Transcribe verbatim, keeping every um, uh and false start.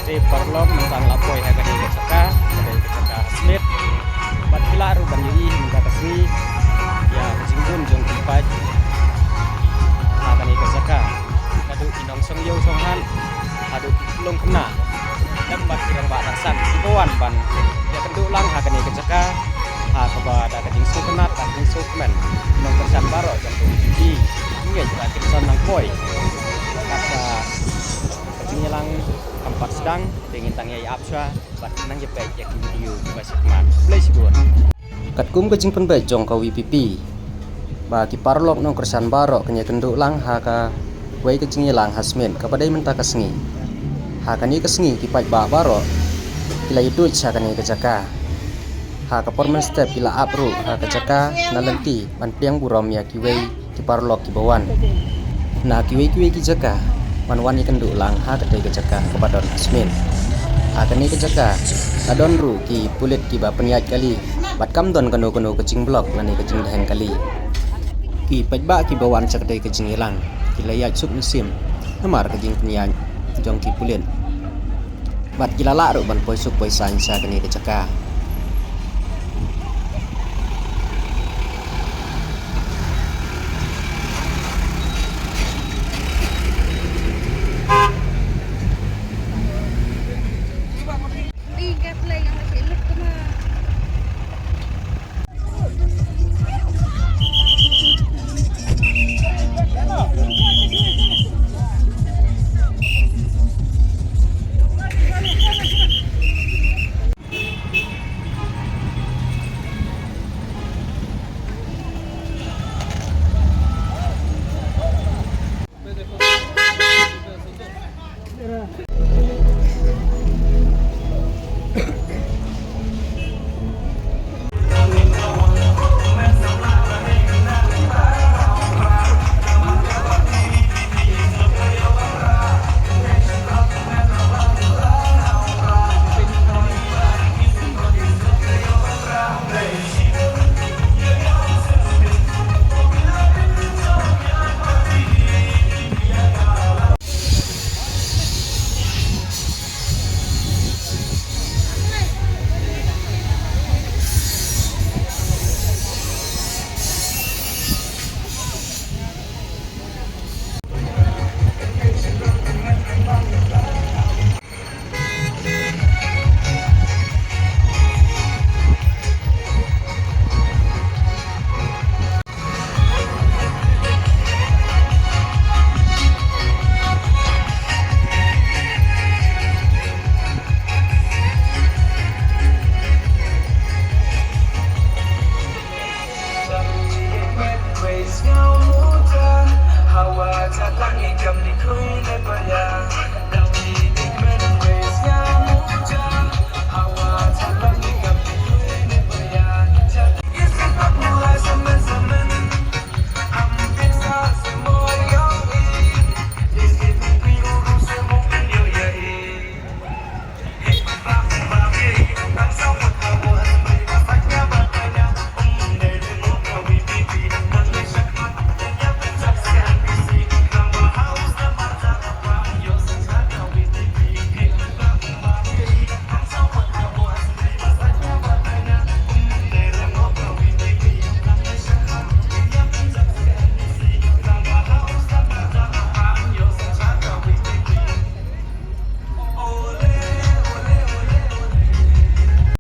Te paralok mynta la poi ha kane ka jaka, kane ka jaka Smit. Bad ki lah ruh ban ïohi mynta ka sngi ïa ka jingbun jong ki paid ha kane ka jaka. Haduh ki nongshong ïew shong hat, haduh ki khyllung khynnah, lem bad ki rangbah rangsan kiba wan ban ïakynduh lang ha kane ka jaka ha kaba da ka jingsngewtynnat bad jingsngewkmen nongkyrshan baroh jong ka VPP. Ngeit ba kin sa nang poi. Kata ka jingïalang kam pat sdang, te ngin dang ïa ap shuwa bad nang ïa peit ïa ki video kiba sha khmat. Khublei shibun. Katkum ka jingpynbeit jong ka VPP ba ki paralok nongkyrshan baroh kin ïakynduh lang ha kawei ka jingïalang ha Smit kaba dei mynta ka sngi. Ha kane ka sngi ki paidbah baroh ki la ïaduid sha kane ka jaka. Ha ka por mynstep ki la ap ruh ha ka jaka na lynti ban pdiang burom ïa kiwei ki paralok kiba wan na kiwei kiwei ki jaka ban wan ïakynduh lang ha katei ka jaka kaba don ha Smit. Ha kane ka jaka la don ruh ki pulit kiba pynïaid kali bad kam don kano kano ka jingblok lane ka jingdheng kali. Ki paidbah kiba wan sha katei ka jingïalang ki la ïaid suk mynsiem namar ka jingpynïaid jong ki pulit. Bad ki la lah ruh ban poi suk poi saiñ sha kane ka jaka.